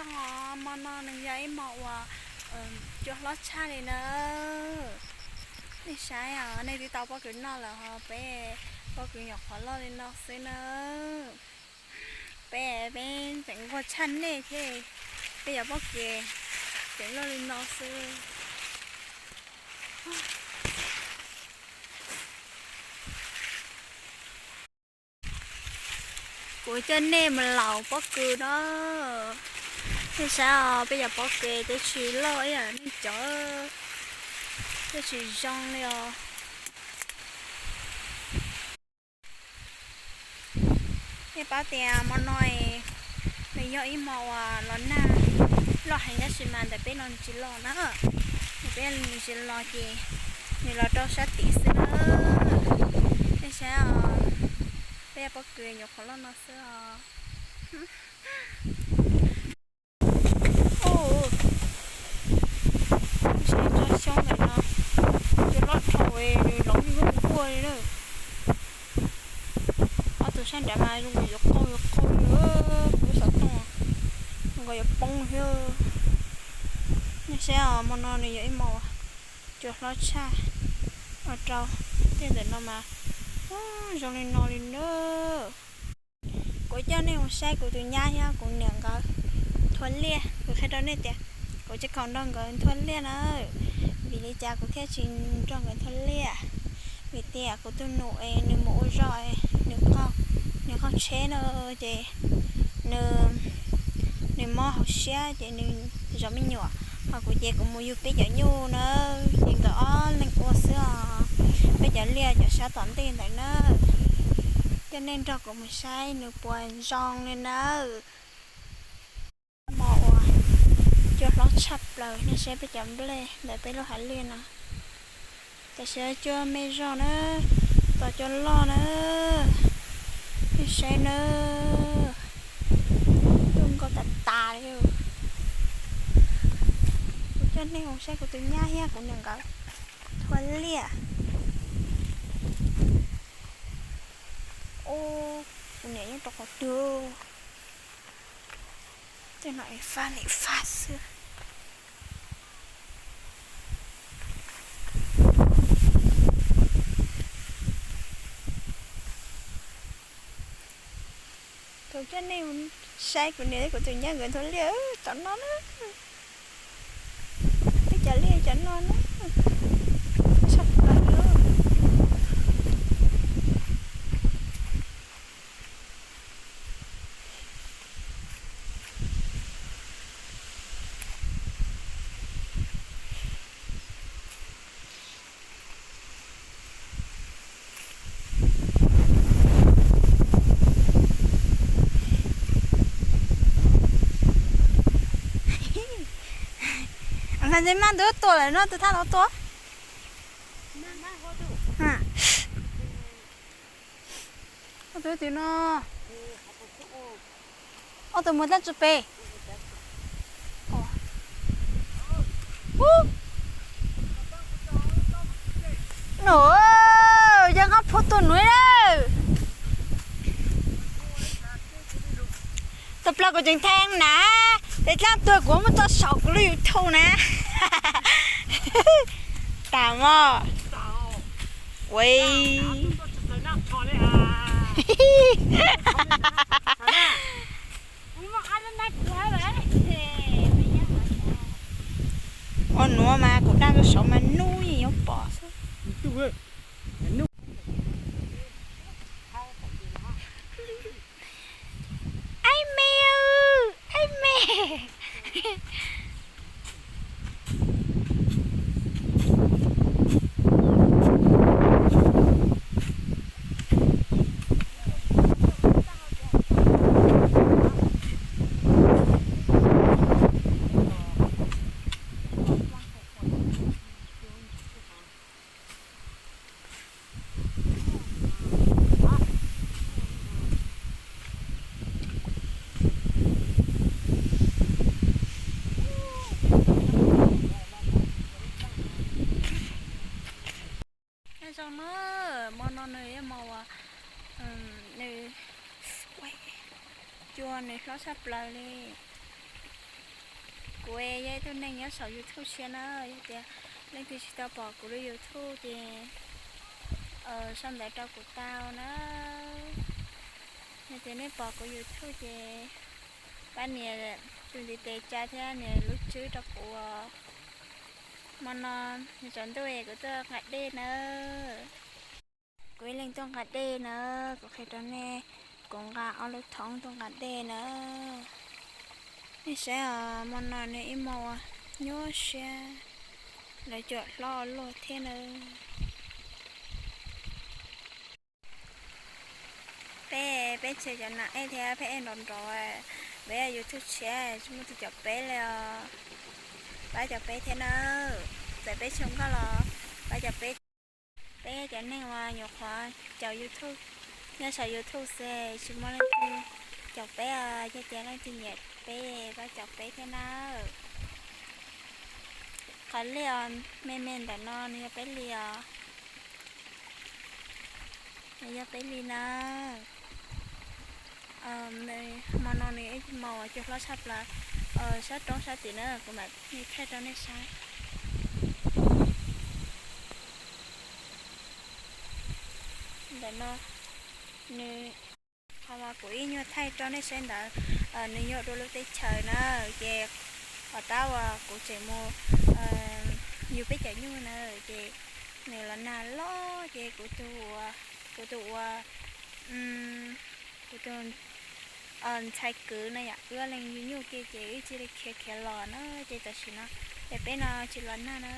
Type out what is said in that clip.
Hmo no nws yog ib hmo uas cua hlob tshaj li na. Nej saib os, nej twb tau pob kws noj lawm ho peb pob kws nyuam qhuav loj li no xwb na. Peb, peb tseem nquag tshaj nej thiab, peb cov pob kws tseem loj li no xwb. Kuv coj nej mus laus pob kws na. Nej saib os, peb cov pob kws twb tsis loj ib yam nej cov, twb tsis zoo li os. Nej paub tias hmo no nws yog ib hmo uas los nag loj heev tab sis mas ntawm peb no nws tsis los na. Ntawm peb nws tsis los ces nws los rau sab tim xwb na. Nej saib os, peb cov pob kws nyuam qhuav loj no xwb os. Saib tsob xyoob ntawm no, cua hlob dhau, nws lov nkuaj li na. Ob tug sab nrad mas zoo nkaus yuav qaug yuav qaug li, kuv xov tooj zoo nkaus yuav poob thiab. Nej saib os, hmo no nws yog ib hmo cua hlob tshaj, ua rau tej ntawm no mas zoo li no li na. Kuv coj nej mus saib kuv tus nyab thiab kuv niam nkawd nthua liaj. Kuv qhia rau nej tias kuv tsis khoom nrog nkawd nthua liaj na. Vim li cas kuv thiaj tsis nrog nkawd nthua liaj? Vim tias kuv tus nus es nws mus ua zog, nws qaug, nws qaug tsheb na, ces nws, nws mob hauv siab ces nws zov me nyuam, ho kuv ces kuv mus yug peb cov nyuj na, ces nkawd ob leeg ua xwb os. Peb cov liaj cov sab tom ntej ntawd na. Coj nej nrog kuv mus saib nws puas zoo li nawb. Hmo uas cua hlob tshaj plaws, nej saib peb cov nplej ntawm peb lub hav liaj no. Tam sim no cua me zog na, tos cua loj na. Nej saib na, cua nkauj tas tas li. Kuv coj nej mus saib kuv tus nyab thiab kuv niam nkawd nthua liaj. Ub, kuv niam nyob rau qhov twg? Tej no es fab nim fab xwb. Kuv coj nej saib kuv niam thiab kuv tus nyab nkawd nthua liaj tom no na. Peb cov liaj cov no na, tshaj plaws li. Ntxim maj ntu tua lawm no, tus thaj no tua. Tus twg no? Ob tug mus dab tsi pem? Nws yog nqaj phuv tus nws lawm. Tau plaws kuv tseem theej na, es dlaab tuag kuv muab tso saum kuv lub YouTube na. Tas mog. Ua ua nuav mas kuv daj rau saud mas nub yeej yuav pom xwb. Aib me, aib me. Nyob zoo na, hmo no nws yog hmo uas nws, cua nws hlob tshaj plaws li. Kuv yog ib tug neeg nyob saum YouTube tshiab na, yog tias leej twg tsis tau pom kuv lub YouTube ces sau ntawv rau kuv tau na. Yog tias nej pom kuv YouTube ces pab nias tus ntiv tes tsa thiab nias lub tswb rau kuv. Hmo no nws tsaus ntuj kuv tuaj nqa dej na. Kuv ib leeg tuaj nqa dej na, kuv qhia rau nej, kuv nqa ob lub thoob tuaj nqa dej na. Nej saib os, hmo no nws ib hmo uas nyuaj siab, lawv cov hlob ua luaj thiab na. Peb, peb tseg cov nam ej thiab peb ej nrov nrov, peb YouTube tshiab tsis muaj tus caum peb li os. Pab caum peb thiab na, txawm peb tsis zoo nkauj los pab caum peb. Peb cov neeg uas nyuam qhuav caum YouTube, nyob saum YouTube xwb tsis muaj leej twg caum peb os, yog tias leej twg nyiam peb pab caum peb thiab na. Qhov li os, me me ntawm no nws yog peb li os. Nws yog peb li na. Hmo no nws ib hmo uas cua hlob tshaj plaws, sab roob sab tim na, kuv mam li thaij rau nej saib. Ntawm no, nws, qhov uas kuv ib nyuag thaij rau nej saib ntawd, nws yog dua lub teb chaws na, ces tom qab uas kuv tseem mus yug peb cov nyuj na, ces nws los nag loj ces kuv tus, kuv tus ua, kuv tus ntxhais kwv no yom, wb leeg yug nyuj kiag ces wb cia li khiav khiav los na, ces tam sim no ces peb no tsis los nag na.